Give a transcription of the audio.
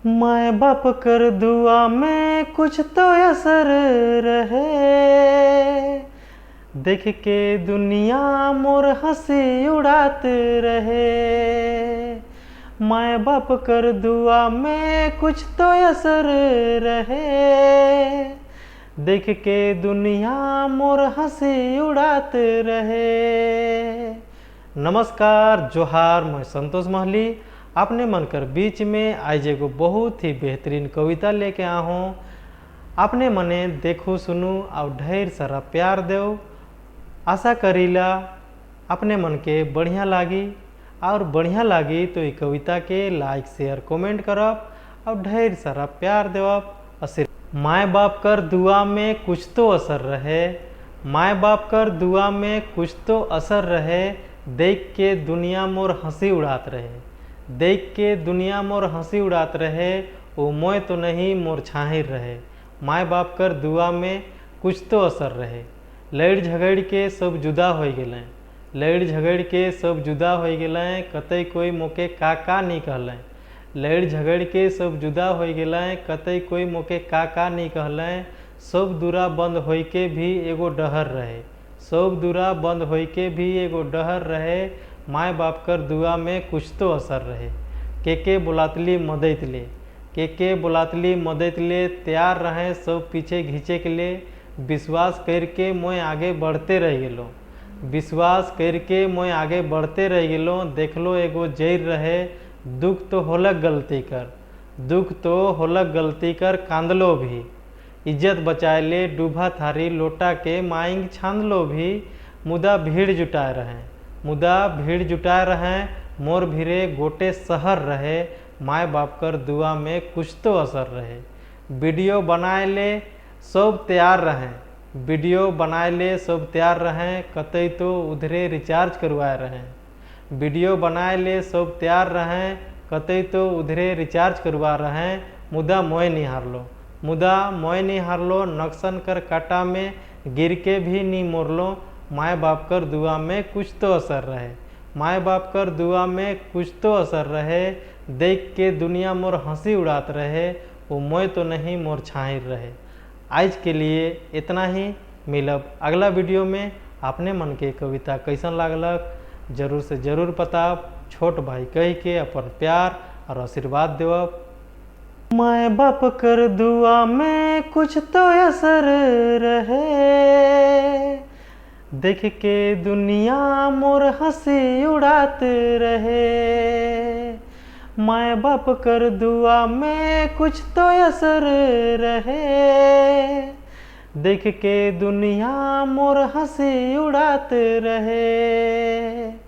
माए बाप कर दुआ में कुछ तो असर रहे, देख के दुनिया मोर हंसी उड़ात रहे। माए बाप कर दुआ में कुछ तो असर रहे, देख के दुनिया मोर हंसी उड़ात रहे। नमस्कार, जोहार। मैं संतोष महली अपने मन कर बीच में आज एगो बहुत ही बेहतरीन कविता लेके आ हूँ। अपने मने देखू, सुनू और ढेर सारा प्यार देव। आशा करीला अपने मन के बढ़िया लागी और बढ़िया लागी तो ये कविता के लाइक, शेयर, कमेंट करब और ढेर सारा प्यार देवब। असिर माए बाप कर दुआ में कुछ तो असर रहे, माए बाप कर दुआ में कुछ तो असर रहे, देख के दुनिया मोर हंसी उड़ात रहे। देख के दुनिया मोर हंसी उड़ात रहे, वो मोय तो नहीं मोर छाहिर रहे। माए बाप कर दुआ में कुछ तो असर रहे। लड़ झगड़ के सब जुदा हो गए, लड़ झगड़ के सब जुदा हो गए, कतई कोई मोके का का नहीं कहलें। लड़ झगड़ के सब जुदा हो गए, कतई कोई मोके का का नहीं कहलें। सब दूरा बंद होई के भी एगो डहर रहे, सब दूरा बंद होई के भी एगो डहर रहे। माए बाप कर दुआ में कुछ तो असर रहे। के बोलातली मदद ले, के बोलातली मदद ले, तैयार रहे सब पीछे घींचे के ले। विश्वास करके मोय आगे बढ़ते रह गेलो, विश्वास करके मोय आगे बढ़ते रह गेलो। देखलो एगो जैर रहे। दुख तो होलक गलती कर, दुख तो होलक गलती कर, कांदलो भी। इज्जत बचाए ले डूबा थारी लोटा के माइंग छांदलो भी। मुदा भीड़ जुटाए रहे, मुदा भीड़ जुटाए रहे, मोर भीरे गोटे शहर रहे। माए बाप कर दुआ में कुछ तो असर रहे। वीडियो बनाए ले सब तैयार रहे, वीडियो बनाए ले सब तैयार रहे, कतई तो उधरे रिचार्ज करवाए रहे। वीडियो बनाए ले सब तैयार रहे, कतई तो उधरे रिचार्ज करवा रहे। मुदा मोय नहीं हारलो, मुदा मोय नहीं हारलो, नक्सन कर काटा में गिर के भी नहीं मोरलो। माए बाप कर दुआ में कुछ तो असर रहे, माए बाप कर दुआ में कुछ तो असर रहे। देख के दुनिया मोर हंसी उड़ात रहे, वो मोय तो नहीं मोर छाहिर रहे। आज के लिए इतना ही। मिलब अगला वीडियो में। अपने मन के कविता कैसन लागलक, जरूर से जरूर बताब। छोट भाई कह के अपन प्यार और आशीर्वाद देवब। माए बाप कर दुआ में कुछ तो असर रहे, देख के दुनिया मोर हंसी उड़ात रहे। माए बाप कर दुआ में कुछ तो असर रहे, देख के दुनिया मोर हंसी उड़ात रहे।